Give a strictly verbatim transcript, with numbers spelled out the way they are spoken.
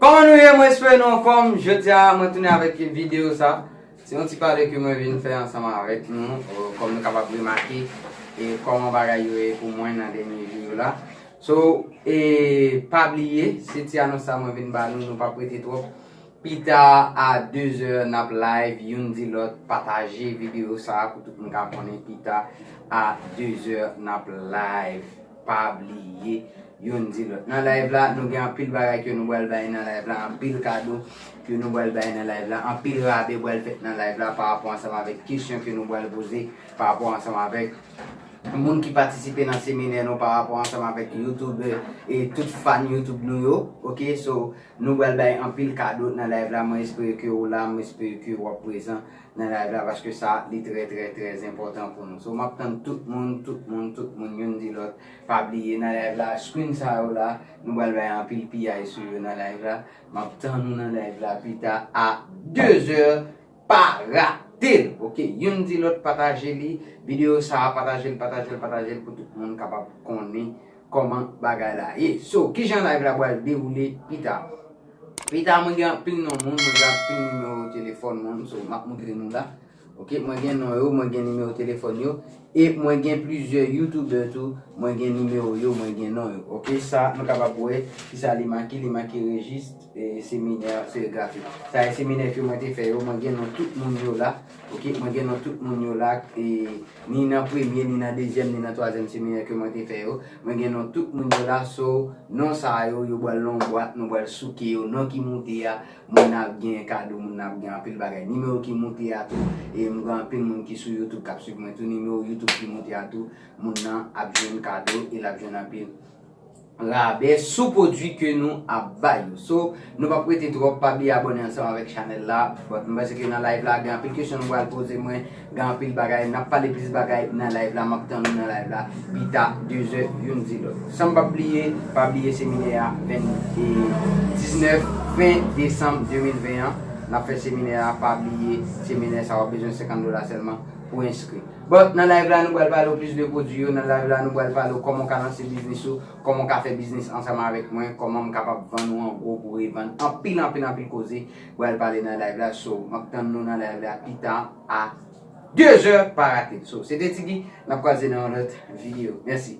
Kòman nou ye? Mwen espere nou anfòm. Jodi a, mwen tounen avèk videyo sa. Se yon ti pale ke mwen vin fè ansanm avèk nou. Euh, kòm nou kapab remake, e kòman bagay yo ye pou mwen nan dènye jou yo la. So, e pa bliye, se ti anons sa mwen vin ba nou, nou p ap rete twòp. Pita a de zè n ap live, youn di lòt, pataje videyo sa a pou tout moun ka konnen pita a de zè n ap live. Pa bliye, youn di lòt. Nan live la, nou gen anpil bagay ke nou pral bay nan live la, anpil kado ke nou pral bay nan live la, anpil rabè pral fèt nan live la pa rapò ansanm avèk kesyon ke nou pral poze, pa rapò ansanm avèk moun ki patisipe nan seminè nou, pa rapò ansanm avèk YouTube e tout fan YouTube nou yo. Ok, so nou pral bay anpil kado nan live la. Mwen espere ke ou la, mwen espere ke w ap prezan nan live la, paske sa li trè trè trè enpòtan pou nou. So m ap tann tout moun, tout moun, tout moun, youn di lòt. Pa bliye nan live la, screen sa yo la, nou pral bay anpil piyay sou yo nan live la. M ap tann nou nan live la pita a de zè. Pa rate l. Ok, youn di lòt, pataje li. Videyo sa a, pataje l, pataje l, pataje l pou tout moun kapab konnen kòman bagay la ye. So, kijan live la pral dewoule pita? Pita, mwen gen anpil non moun, mwen gen anpil nimewo telefòn moun, so m ap montre nou la. Ok, mwen gen non yo, mwen gen nimewo telefòn yo, e mwen gen plizyè youtubè tou, mwen gen nimewo yo, mwen gen non yo. Ok, sa nou kapab wè kisa li make, li make rejis e seminè serigrafi. Sa e seminè ke mwen te fè yo, mwen gen non tout moun yo la. Ok, mwen gen non tout moun yo la, e ni nan premye, ni nan dezyèm, ni nan twazyèm seminè ke mwen te fè yo. Mwen gen non tout moun yo la, so non sa yo, yo pral nan yon bwat, nou pral souke yo. Non ki moute a, moun nan ap gen kado, moun nan ap gen anpil bagay. Nimewo ki moute a tou, e m gen anpil moun ki sou YouTube k ap swiv mwen tou. Nimewo YouTube ki moute a tou, moun nan ap jwenn kado e l ap jwenn anpil rabè sou pwodui ke nou ap bay yo. So, nou p ap rete twòp, pa bliye abòne ansanm avèk chanèl la. But m panse ke nan live la, gen anpil kesyon nou pral poze mwen, gen anpil bagay, n ap pale plis bagay nan live la, m ap tann nou nan live la, pita de zè, youn di lòt. San m p ap bliye, pa bliye seminè a, ven, e, diznèf, ven desanm de mil ven an, n ap fè seminè a, pa bliye, seminè sa w ap bezwen senkant dola sèlman pou enskri. But nan live la, nou pral pale w plis de pwodui yo. Nan live la, nou pral pale w kòman w ka lanse biznis ou, kòman w ka fè biznis ansanm avèk mwen, kòman m kapab vann ou an gwo pou revann. Anpil, anpil, anpil koze pral pale nan live la. So, m ap tann nou nan live la pita a de zè, pa rate. So, se te Tigi, n ap kwaze nan yon lòt videyo. Mèsi.